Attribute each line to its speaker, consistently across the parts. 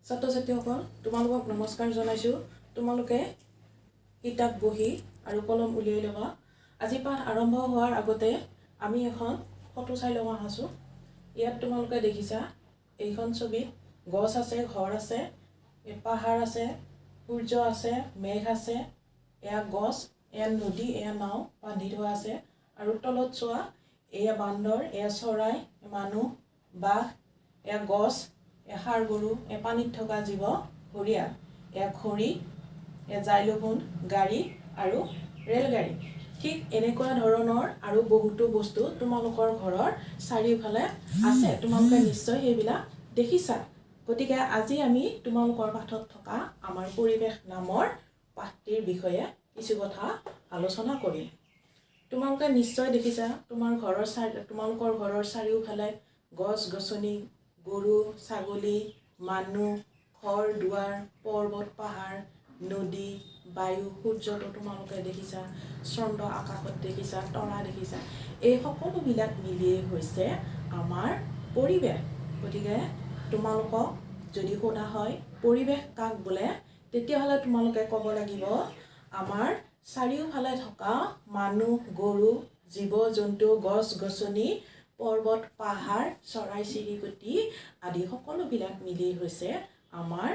Speaker 1: ছাত্ৰ ছাত্ৰীসকল, তোমালোকক নমস্কাৰ জনাইছোঁ। তোমালোকে কিতাপ, বহী আৰু কলম উলিয়াই ল'বা। আজি পাঠ আৰম্ভ হোৱাৰ আগতে আমি এখন ফটো চাই লওঁ আহাচোন। ইয়াত তোমালোকে দেখিছা, এইখন ছবিত গছ আছে, ঘৰ আছে, এই পাহাৰ আছে, সূৰ্য আছে, মেঘ আছে, এয়া গছ, এয়া নদী, এয়া নাও বান্ধি থোৱা আছে। আৰু তলত চোৱা, এয়া বান্দৰ, এয়া চৰাই, মানুহ, বাঘ, এয়া গছ, এয়া ষাঁড় গৰু, এয়া পানীত থকা জীৱ ঘৰিয়াল, এয়া ঘড়ী, এয়া জাইলোফোন, গাড়ী আৰু ৰেলগাড়ী। ঠিক এনেকুৱা ধৰণৰ আৰু বহুতো বস্তু তোমালোকৰ ঘৰৰ চাৰিওফালে আছে। তোমালোকে নিশ্চয় সেইবিলাক দেখিছা। গতিকে আজি আমি তোমালোকৰ পাঠত থকা আমাৰ পৰিৱেশ নামৰ পাঠটিৰ বিষয়ে কিছু কথা আলোচনা কৰিম। তোমালোকে নিশ্চয় দেখিছা, তোমালোকৰ ঘৰৰ চাৰিওফালে গছ গছনি, গৰু ছাগলী, মানুহ, ঘৰ দুৱাৰ, পৰ্বত পাহাৰ, নদী, বায়ু, সূৰ্যটো তোমালোকে দেখিছা, চন্দ্ৰ আকাশত দেখিছা, তৰা দেখিছা। এই সকলোবিলাক মিলিয়েই হৈছে আমাৰ পৰিৱেশ। গতিকে তোমালোকক যদি সোধা হয় পৰিৱেশ কাক বোলে, তেতিয়াহ'লে তোমালোকে ক'ব লাগিব, আমাৰ চাৰিওফালে থকা মানুহ, গৰু, জীৱ জন্তু, গছ গছনি, পৰ্বত পাহাৰ, চৰাই চিৰিকটি আদি সকলোবিলাক মিলি হৈছে আমাৰ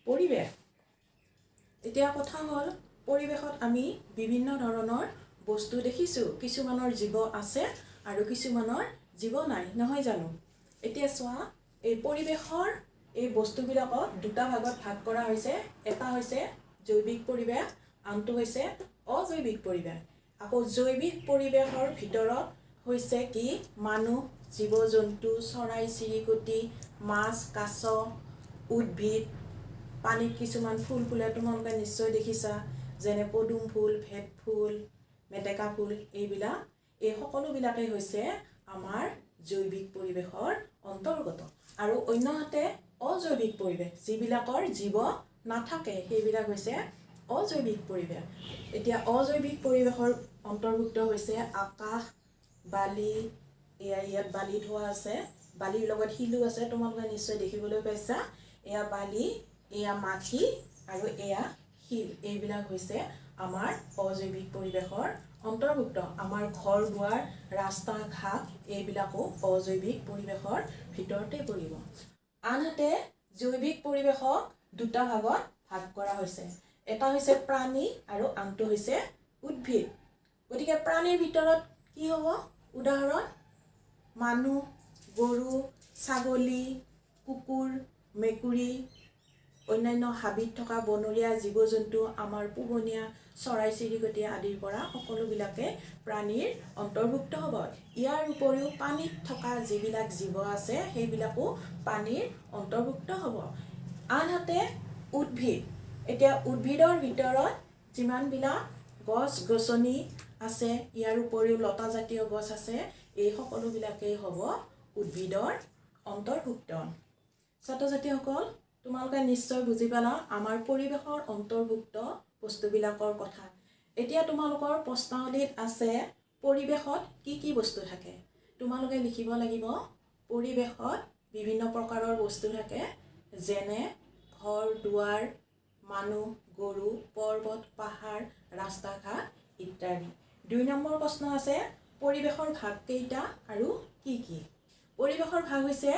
Speaker 1: পৰিৱেশ। এতিয়া কথা হ'ল, পৰিৱেশত আমি বিভিন্ন ধৰণৰ বস্তু দেখিছোঁ। কিছুমানৰ জীৱ আছে আৰু কিছুমানৰ জীৱ নাই, নহয় জানো? এতিয়া চোৱা, এই পৰিৱেশৰ এই বস্তুবিলাকক দুটা ভাগত ভাগ কৰা হৈছে। এটা হৈছে জৈৱিক পৰিৱেশ, আনটো হৈছে অজৈৱিক পৰিৱেশ। আকৌ জৈৱিক পৰিৱেশৰ ভিতৰত হৈছে কি? মানুহ, জীৱ জন্তু, চৰাই চিৰিকটি, মাছ কাছ, উদ্ভিদ, পানীত কিছুমান ফুল ফুলে, তোমালোকে নিশ্চয় দেখিছা, যেনে পদুম ফুল, ভেট ফুল, মেটেকা ফুল, এইবিলাক, এই সকলোবিলাকেই হৈছে আমাৰ জৈৱিক পৰিৱেশৰ অন্তৰ্গত। আৰু অন্যহাতে অজৈৱিক পৰিৱেশ, যিবিলাকৰ জীৱ নাথাকে, সেইবিলাক হৈছে অজৈৱিক পৰিৱেশ। এতিয়া অজৈৱিক পৰিৱেশৰ অন্তৰ্ভুক্ত হৈছে আকাশ, বালি। এয়া ইয়াত বালি থোৱা আছে, বালিৰ লগত শিলো আছে, তোমালোকে নিশ্চয় দেখিবলৈ পাইছা। এয়া বালি, এয়া মাটি আৰু এয়া শিল। এইবিলাক হৈছে আমাৰ অজৈৱিক পৰিৱেশৰ অন্তৰ্ভুক্ত। আমাৰ ঘৰ দুৱাৰ, ৰাস্তা ঘাট, এইবিলাকো অজৈৱিক পৰিৱেশৰ ভিতৰতে পৰিব। আনহাতে জৈৱিক পৰিৱেশক দুটা ভাগত ভাগ কৰা হৈছে। এটা হৈছে প্ৰাণী আৰু আনটো হৈছে উদ্ভিদ। গতিকে প্ৰাণীৰ ভিতৰত কি হ'ব? উদাহৰণ মানুহ, গৰু, ছাগলী, কুকুৰ, মেকুৰী, অন্যান্য হাবিত থকা বনৰীয়া জীৱ জন্তু, আমাৰ পোহনীয়া চৰাই চিৰিকটি আদিৰ পৰা সকলোবিলাকে প্ৰাণীৰ অন্তৰ্ভুক্ত হ'ব। ইয়াৰ উপৰিও পানীত থকা যিবিলাক জীৱ আছে, সেইবিলাকো পানীৰ অন্তৰ্ভুক্ত হ'ব। আনহাতে উদ্ভিদ। এতিয়া উদ্ভিদৰ ভিতৰত যিমানবিলাক গছ গছনি আছে, ইয়াৰ উপৰিও লতাজাতীয় গছ আছে, এই সকলোবিলাকেই হ'ব উদ্ভিদৰ অন্তৰ্ভুক্ত। ছাত্ৰ ছাত্ৰীসকল, তোমালোকে নিশ্চয় বুজি পালা আমাৰ পৰিৱেশৰ অন্তৰ্ভুক্ত বস্তুবিলাকৰ কথা। এতিয়া তোমালোকৰ প্ৰশ্নাৱলীত আছে, পৰিৱেশত কি কি বস্তু থাকে? তোমালোকে লিখিব লাগিব, পৰিৱেশত বিভিন্ন প্ৰকাৰৰ বস্তু থাকে, যেনে ঘৰ দুৱাৰ, মানুহ, গৰু, পৰ্বত পাহাৰ, ৰাস্তা ঘাট ইত্যাদি। 2 নম্বৰ প্ৰশ্ন আছে, পৰিৱেশৰ ভাগ কেইটা আৰু কি কি? পৰিৱেশৰ ভাগ হৈছে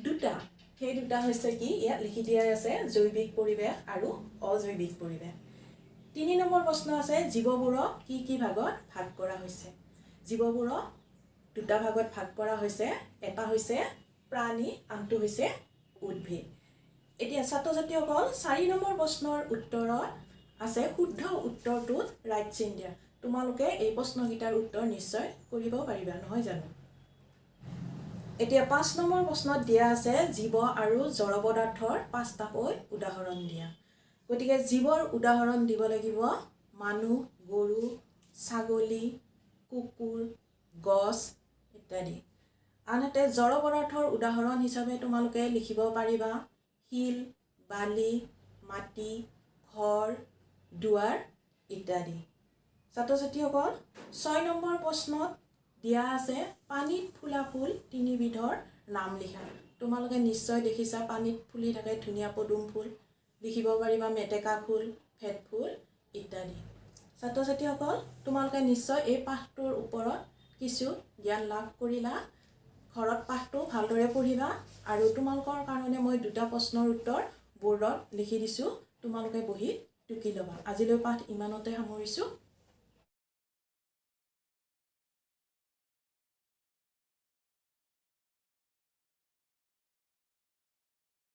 Speaker 1: দুটা। সেই দুটা হৈছে কি? ইয়াত লিখি দিয়াই আছে, জৈৱিক পৰিৱেশ আৰু অজৈৱিক পৰিৱেশ। 3 নম্বৰ প্ৰশ্ন আছে, জীৱবোৰক কি কি ভাগত ভাগ কৰা হৈছে? জীৱবোৰক দুটা ভাগত ভাগ কৰা হৈছে। এটা হৈছে প্ৰাণী, আনটো হৈছে উদ্ভিদ। এতিয়া ছাত্ৰ ছাত্ৰীসকল, 4 নম্বৰ প্ৰশ্নৰ উত্তৰত আছে, শুদ্ধ উত্তৰটোত ৰাইট চিন দিয়া। তোমালোকে এই প্ৰশ্নকেইটাৰ উত্তৰ নিশ্চয় কৰিব পাৰিবা, নহয় জানো? এতিয়া 5 নম্বৰ প্ৰশ্নত দিয়া আছে, জীৱ আৰু জড় পদাৰ্থৰ পাঁচটাকৈ উদাহৰণ দিয়া। গতিকে জীৱৰ উদাহৰণ দিব লাগিব মানুহ, গৰু, ছাগলী, কুকুৰ, গছ ইত্যাদি। আনহাতে জড় পদাৰ্থৰ উদাহৰণ হিচাপে তোমালোকে লিখিব পাৰিবা শিল, বালি, মাটি, ঘৰ দুৱাৰ ইত্যাদি। ছাত্ৰ ছাত্ৰীসকল, 6 নম্বৰ প্ৰশ্নত দিয়া আছে, পানীত ফুলা ফুল তিনিবিধৰ নাম লিখা। তোমালোকে নিশ্চয় দেখিছা, পানীত ফুলি থাকে ধুনীয়া পদুম ফুল। দেখিব পাৰিবা মেটেকা ফুল, ভেট ফুল ইত্যাদি। ছাত্ৰ ছাত্ৰীসকল, তোমালোকে নিশ্চয় এই পাঠটোৰ ওপৰত কিছু জ্ঞান লাভ কৰিলা। ঘৰত পাঠটো ভালদৰে পঢ়িবা আৰু তোমালোকৰ কাৰণে মই দুটা প্ৰশ্নৰ উত্তৰ ব'ৰ্ডত লিখি দিছোঁ, তোমালোকে বহীত টুকি ল'বা। আজিলৈ পাঠ ইমানতে সামৰিছোঁ।